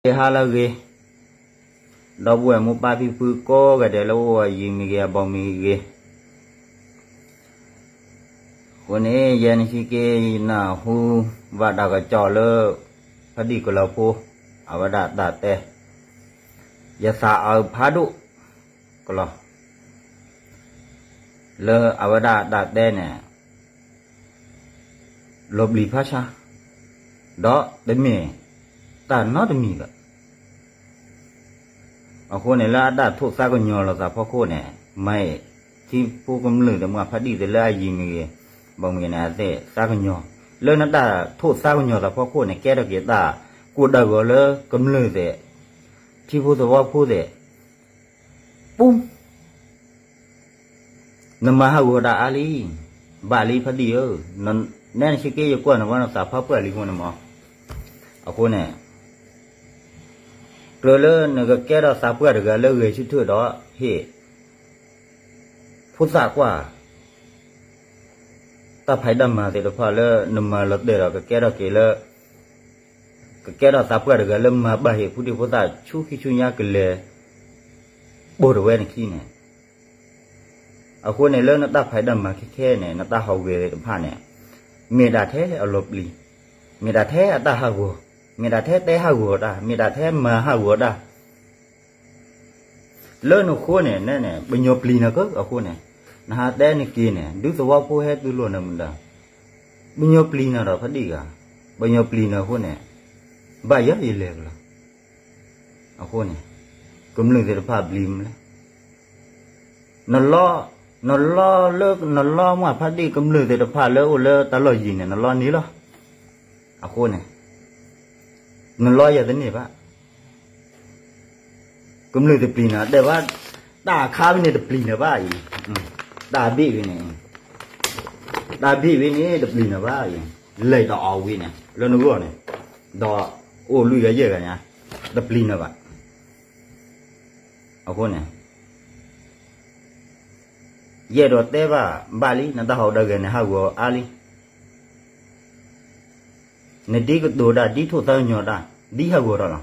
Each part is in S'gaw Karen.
ဟါလၢအဂ့ၤ, ဒီပုၢ်ဝဲၢ်မိၢ်ပၢ်ဖံဖုကိးဂၤဒဲးလၢအိၣ်အယံၤမ့ၢ်ဂ့ၤ အဘီမ့ၢ်ဂ့ၤ, အဃိန့ၣ် ယဲန့ၣ်ဆံက့ ယနၢ်ဟူဘၣ်တၢ်ကစီၣ်လၢ ဖးဒံၣ်ကလီၤဖိ အဝဲဒၣ်တၢ်တဲ, ယသးအုးဖးဒိၣ်ကလီၤ လၢအဝဲဒၣ်တၢ်တဲန့ၣ် လီၤပျံၤဖးဆါ, ဒီးတမ့ၢ်တၢ်နီတမံၤဘၣ်. အဃိန့ၣ် လၢအတၢ်ထိၣ်သါကညီၤလိာ်သးဖီခိၣ်န့ၣ် မၤအံၤ ထံဖိကမျၢၢ်သ့ၣ်မုၢ်ဖးဒံၣ်သ့ၣ်လၢအယံၤမ့ၢ်ဂ့ၤ ဘီမ့ၢ်ဂ့ၤန့ၣ် အသ့ၣ်သါကညီၤ, လၢနတၢ်ထိၣ်သါကညီၤသးဖီခိၣ်န့ၣ် ကဲထီၣ်က့ၤတၢ်ကိၢ်တၢ်ဂီၤလၢကမျၢၢ်သ့ၣ် ထံဖိသဝီဖိသ့ၣ် ပူ နမၤဟးဂီၤတၢ်အါလံ, ဘၣ်လံဖးဒံၣ်ဧၢ, နဲနဆံက့ယကွၢ်နဝဲနသးဖးပှၢ်လံအဃိန့ၣ်မး, အဃိန့ၣ် ကြၢးလၢနကကဲထီၣ်သးပှၢ်တဂၤလၢဂဲၤဆၢထၢၣ်ဒီး ဟ့ၣ် ဖိသၣ်ကွၢ် တၢ်ဖံးတၢ်မၤသ့ၣ်တဖၣ်လၢနမၤလီၤတဲာ်ဒီးကကဲထီၣ်က့ၤလၢ ကကဲထီၣ်သးပှၢ်တဂၤလၢမၤဘၣ်ဟ့ၣ်ဖိဒံဖိသၣ်ဆူခံဆူညါကလဲၤ ပိၢ်တဝဲနခံန့ၣ်, အဃိန့ၣ်လၢနတၢ်ဖံးတၢ်မၤခဲခဲန့ၣ် နတၢ်ဟးဂီၤသ့ၣ်တဖၣ်န့ၣ် မ့ၢ်ဒၣ်ထဲအလီၤပျံၤ, မ့ၢ်ဒၣ်ထဲအတၢ်ဟးဂီၤ, မ့ၢ်ဒၣ်ထဲတဲဟးဂီၤတၢ်, မ့ၢ်ဒၣ်ထဲမၤဟးဂီၤတၢ် လၢနဃိန့ၣ် နဲန့ၣ် ပညီပျံၤနၤကၢအဃိန့ၣ်, နဟးတဲနက့ၤန့ၣ် ဒုးသဝီဖိဟဲတုၤလိာ်နမုၢ်ဒီး ပညီပျံၤနၤဒီးဖးဒံၣ်ဂၤ, ပညီပျံၤနၤအဃိန့ၣ်, ဘၣ်ယဲယလဲၤကလီၤ, အဃိန့ၣ်, ကမျၢၢ်သ့ၣ်တဖၣ်ဘျံးမလဲၣ်, နလီ, နလီလၢနလီမုၢ်ဖးဒံၣ်ကမျၢၢ်သ့ၣ်တဖၣ်လၢအိၣ်လၢတၢ်လီၢ်ယံၤန့ၣ် နလီန့ၢ်လီၤ, အဃိန့ၣ်, နလီယၤတန့ၢ်ဘၣ် ကမျၢၢ်တပျံၤနၤ, တဲဘၣ်, တၢ်အခါဝဲန့ၣ်တပျံၤနၤဘၣ်အံၤ, တၢ်ဘ့ၣ်ဝဲန့ၣ်, တၢ်ဘ့ၣ်ဝဲန့ၣ် တပျံၤနၤဘၣ်အံၤ, လဲၤတအီၣ်ဝံၤန့ၣ် လၢနဂီၢ်န့ၣ်, ဒီးအိၣ်လွံၢ်ဂၤယဲၢ်ဂၤညါ, တပျံၤနၤဘၣ်, အဃိန့ၣ် ယအဲၣ်ဒိးတဲဘၣ်ဘၣ်လံ, နတၢ်ဟးဂီၤတၢ်ဂဲၤန့ၣ် ဟးဂီၤအါလံ, နဒ်ကတိၤတၢ် ဒ်ထိၣ်သၣ်ကညီၤတၢ် ဒ်ဟးဂီၤထီၣ်လီၤ,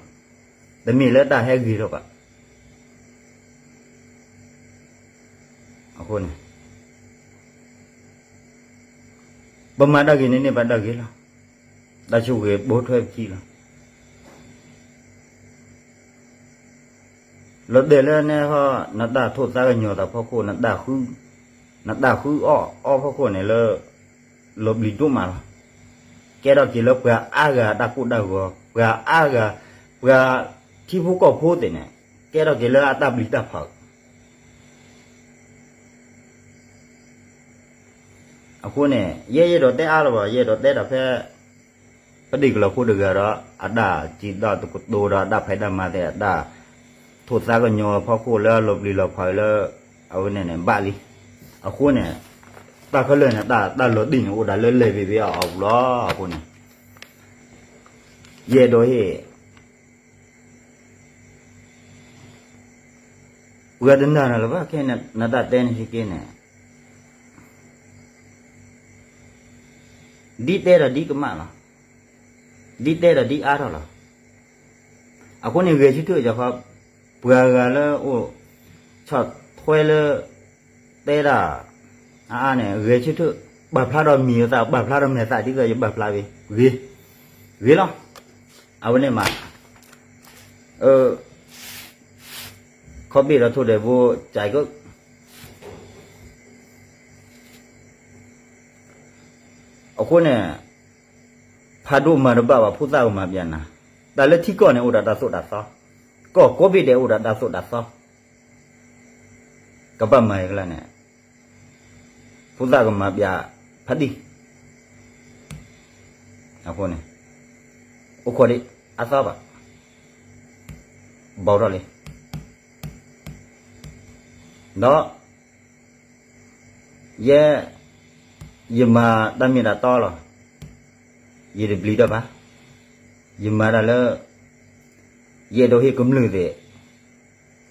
တမ့ၢ်လၢတၢ်ဟဲဂ့ၤထီၣ်ဘၣ်, အဃိန့ၣ် ပမၤတၢ်ဂ့ၤန့ၣ်န့ၢ်ဘၣ်တၢ်ဂ့ၤလီၤ, တၢ်ဆိၣ်ဂ့ၤဘိထွဲပခံလီၤ, လီၤတဲာ်လၢနဲဟီ နတၢ်ထိၣ်သၣ်ကညီၤသးဖီခိၣ် နတၢ်ဃုအီၣ်အီဖီခိၣ်န့ၣ်လၢ လီၤပျံၤဒိၣ်မးလီၤ, ကဲထီၣ်က့ၤလၢပှၤအါဂၤတၢ်ကိၢ်တၢ်ဂီၤ ပှၤအါဂၤ, ပှၤထံဖိကီၢ်ဖိသ့ၣ်န့ၣ် ကဲထီၣ်က့ၤလၢအတၢ်ပျံၤတၢ်ဖုး အဃိန့ၣ် ယဲယအဲၣ်ဒိးတဲအါလၢၤဘၣ်, ယအဲၣ်ဒိးတဲတၢ်ဖဲ ပဒိၣ်ကလီၤဖိတဂၤဒီး အတၢ်စံးတၢ်ကတိၤဒီး အတၢ်ဖံးတၢ်မၤသ့ၣ် အတၢ်ထိၣ်သၣ်ကညီၤဖီခိၣ်လၢအလီၤပျံၤလီၤဖုးလၢ အဝဲန့ၣ်န့ၣ် ဘၣ်လံ. အဃိန့ၣ် တၢ်ခဲလၢာ်န့ၣ် တၢ်လီၤတံၢ်န့ၣ် အိၣ်ဒၣ်လၢလဲၤဘ့ၣ်ဘ့ၣ်အီၣ်အီၣ်ပူၤလီၤ. အဃိန့ၣ် ယအဲၣ်ဒိးဟ့ၣ် ပှၤတနာ်နၤလၢၤဘၣ် ခဲနတၢ်တဲန့ၣ်ဟံးက့န့ၣ် ဒ်တဲဒီးဒ်ကမၣ်လီၤ. ဒ်တဲဒီးဒ်အါထီၣ်လီၤ. အဃိန့ၣ် ဂဲၤဆၢထၢၣ်ယခီ ပှၤဂၤလၢအိၣ်ဆီၣ်ထွဲလၢ တဲဒၣ် အါအါန့ၣ် ဂဲၤဆၢထၢၣ် ပာ်ဖျါဒီးမံၤအသး ပာ်ဖျါဒီးမဲာ်သး ဒ်သိးယပာ်ဖျါဝဲ ဂ့ၤ ဂ့ၤလီၤ. အဝဲန့ၣ်မး ခီဘ့ၣ်ဒီးထိၣ်ဒဲးဘိ ကၠဲးကၢ အဃိန့ၣ် ဖးဒိၣ်မၤတဘၣ်ဘၣ် ဖိသၣ်ကမၤပျးနၤ, တၢ်လၢထံကီၢ်န့ၣ် အိၣ်ဒီးတၢ်သိၣ်တၢ်သီ, ကီၢ်ကိးဘ့ၣ်ဒဲး အိၣ်ဒီးတၢ်သိၣ်တၢ်သီ, ကဘၣ်မၤအံၤကလါန့ၣ် ဖိသၣ်ကမၤပျးဖးဒံၣ် အဃိန့ၣ် အိၣ်ခိးဒံး အသီဘၣ် ဘီထီၣ်လံ ဒီး ယဲ ယမၤတၢ်မ့ၢ်တၢ်တီလီၤ. ယတပျံၤတၢ်ဘၣ်. ယမၤတၢ်လၢ ယအဲၣ်ဒိးဟ့ၣ်ကမျၢၢ်သ့ၣ်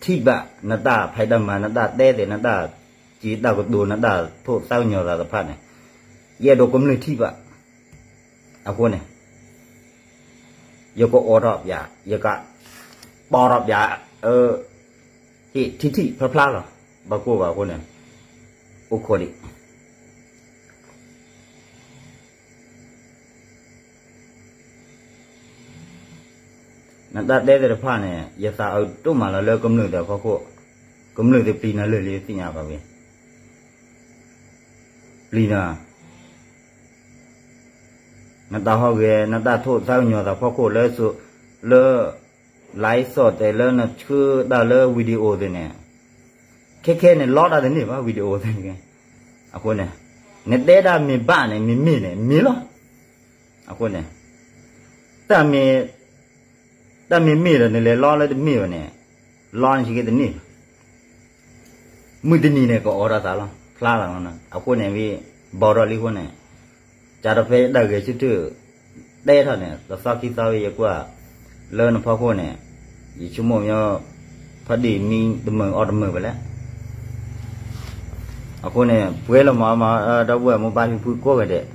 ထံၣ်ဘၣ် နတၢ်ဖံးတၢ်မၤ နတၢ်တဲသ့ၣ် နတၢ်စံးတၢ်ကတိၤ နတၢ်ထိၣ်သၣ်ကညီၤသးတဖၣ်န့ၣ် ယအဲၣ်ဒိးကမျၢၢ်ထံၣ်ဘၣ်. အဃိန့ၣ် ယကအိးထီၣ်ပျး ယက ပီၢ်ထီၣ်ပၠး, ဟ့ၣ်ထံထံၣ်ဖျါဖျါလီၤ, ဘၣ်ကိၢ်ဘၣ်အဃိန့ၣ်, အိၣ်ခိးဒံး နတၢ်တဲသ့ၣ်တဖၣ်န့ၣ် ယသးအုးဒိၣ်မးလီၤလၢကမျၢၢ်သ့ၣ်အဖီခိၣ်, ကမျၢၢ်သ့ၣ်ပျံၤနၤလၢာ်လံသ့ၣ်ညါဘၣ်ဝဲ, ပျံၤနၤ, နတၢ်ဟီၣ်ဂဲၤ နတၢ်ထိၣ်သးကညီၤသးဖီခိၣ်လၢ, လၢ live သီၣ်တဲလၢနဆှၢတၢ်လၢ video သ့ၣ်န့ၣ်, ခဲခဲန့ၣ် လီတၢ်တန့ၢ်ဘၣ် video သ့ၣ်န့ၣ်, အဃိန့ၣ်, နတဲဒၣ်မ့ၢ်ဘၣ်န့ၣ် မ့ၢ်မ့ၢ်န့ၣ် မ့ၢ်လီၤ, အဃိန့ၣ်, တၢ်မ့ၢ်, တၢ်မ့ၢ်မ့ၢ်ဒီး နလဲၤလီလၢတမ့ၢ်ဘၣ်န့ၣ်, လီန့ၣ်ဆံက့တန့ၢ်ဘၣ်, မုၢ်တနံၤန့ၣ် ကအိးထီၣ်သးလီၤ ဖျါလီၤလီၤ, အဃိန့ၣ်ဝံၤ, ဘီထီၣ်လံအဃိန့ၣ်, ကၢ်ဒီးဖဲယတၢ်ဂဲၤဆၢထၢၣ်, တဲထီၣ်န့ၣ် တသီခံသီဝံၤ ယကွၢ်, လၢနဖီခိၣ်န့ၣ်, ယဆိကမိၣ်ညီ, ဖးဒံၣ်မံတမုာ်အီၣ်တမုာ်ဘၣ်လဲၣ်, အဃိန့ၣ် ပှဲၤလီၤမးမး ဒီပုၢ်ဝဲၢ်မိၢ်ပၢ်ဖံဖုကိးဂၤဒဲး,